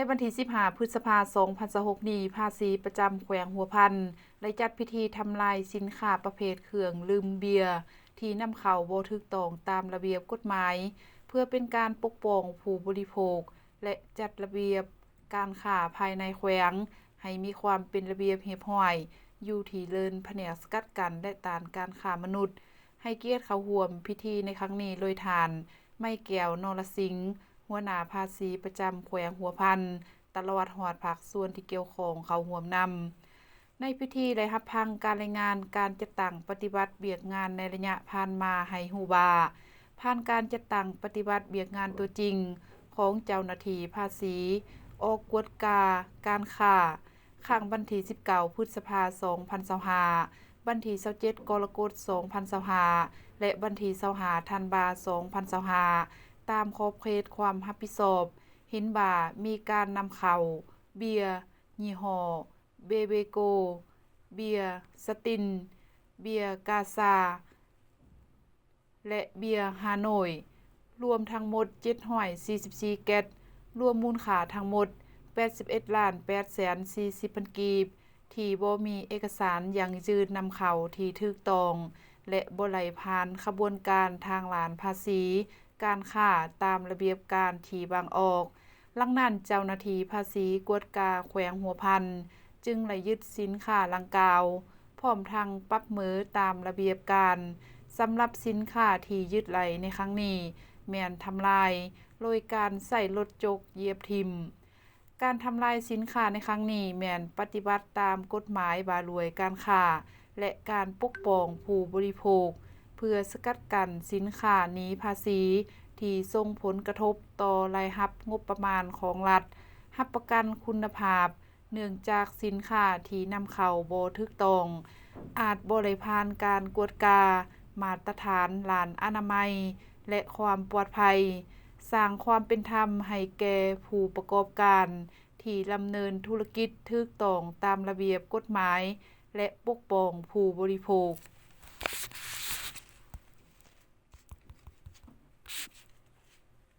ໃນວັນທີສິບຫ້າ ພຶດສະພາ ສອງພັນຊາວຫົກນີ້, ພາສີປະຈຳແຂວງຫົວພັນ ໄດ້ຈັດພິທີທຳລາຍສິນຄ້າປະເພດເຄື່ອງດື່ມເບຍ ທີ່ນຳເຂົ້າບໍ່ຖືກຕ້ອງຕາມລະບຽບກົດໝາຍ ເພື່ອເປັນການປົກປ້ອງຜູ້ບໍລິໂພກ ແລະ ຈັດລະບຽບການຄ້າພາຍໃນແຂວງ ໃຫ້ມີຄວາມເປັນລະບຽບຮຽບຮ້ອຍ ຢູ່ທີ່ເລີນພະແນກສະກັດກັ້ນ ແລະ ຕ້ານການຄ້າມະນຸດ. ໃຫ້ກຽດເຂົ້າຮ່ວມພິທີໃນຄັ້ງນີ້ໂດຍທ່ານ ໄມແກ້ວ ນໍລະສິງ ຫົວໜ້າພາສີປະຈຳແຂວງຫົວພັນ, ຕະຫຼອດຮອດພາກສ່ວນທີ່ກ່ຽວຂ້ອງເຂົ້າຮ່ວມນຳ. ໃນພິທີໄດ້ຮັບຟັງການລາຍງານການຈັດຕັ້ງປະຕິບັດວຽກງານໃນໄລຍະຜ່ານມາໃຫ້ຮູ້ວ່າ ຜ່ານການຈັດຕັ້ງປະຕິບັດວຽກງານຕົວຈິງຂອງເຈົ້າໜ້າທີ່ພາສີອອກກວດກາການຄ້າ ຄັ້ງວັນທີສິບເກົ້າ ພຶດສະພາ ສອງພັນຊາວຫ້າ, ວັນທີຊາວເຈັດ ກໍລະກົດ ສອງພັນຊາວຫ້າ ແລະ ວັນທີຊາວຫ້າ ທັນວາ ສອງພັນຊາວຫ້າ ຕາມຂອບເຂດຄວາມຮັບຜິດຊອບ ເຫັນວ່າມີການນຳເຂົ້າເບຍຍີ່ຫໍ້ ເບເບໂກ, ເບຍສະຕິນ, ເບຍກາຊາ ແລະ ເບຍຮາໂນຍ ລວມທັງໝົດ ເຈັດຮ້ອຍສີ່ສິບສີ່ແກັດ, ລວມມູນຄ່າທັງໝົດ ແປດສິບເອັດລ້ານແປດແສນສີ່ສິບພັນກີບ ທີ່ບໍ່ມີເອກະສານຢັ້ງຢືນນຳເຂົ້າທີ່ຖືກຕ້ອງ ແລະ ບໍ່ໄດ້ຜ່ານຂະບວນການທາງດ້ານພາສີ ການຄ້າຕາມລະບຽບການທີ່ວາງອອກ. ດັ່ງນັ້ນ, ເຈົ້າໜ້າທີ່ພາສີກວດກາແຂວງຫົວພັນ ຈຶ່ງໄດ້ຍຶດສິນຄ້າດັ່ງກ່າວ, ພ້ອມທັງປັບເໝີຕາມລະບຽບການ. ສຳລັບສິນຄ້າທີ່ຍຶດໄດ້ໃນຄັ້ງນີ້ ແມ່ນທຳລາຍໂດຍການໃຊ້ລົດຈົກຢຽບຖິ້ມ. ການທຳລາຍສິນຄ້າໃນຄັ້ງນີ້ ແມ່ນປະຕິບັດຕາມກົດໝາຍວ່າດ້ວຍການຄ້າ ແລະ ການປົກປ້ອງຜູ້ບໍລິໂພກ ເພື່ອສະກັດກັ້ນສິນຄ້າໜີພາສີ ທີ່ສົ່ງຜົນກະທົບຕໍ່ລາຍຮັບງົບປະມານຂອງລັດ, ຮັບປະກັນຄຸນນະພາບ, ເນື່ອງຈາກສິນຄ້າທີ່ນຳເຂົ້າບໍ່ຖືກຕ້ອງ ອາດບໍ່ໄດ້ຜ່ານການກວດກາມາດຕະຖານດ້ານອະນາໄມ ແລະ ຄວາມປອດໄພ, ສ້າງຄວາມເປັນທຳໃຫ້ແກ່ຜູ້ປະກອບການທີ່ດຳເນີນທຸລະກິດຖືກຕ້ອງຕາມລະບຽບກົດໝາຍ ແລະ ປົກປ້ອງຜູ້ບໍລິໂພກ.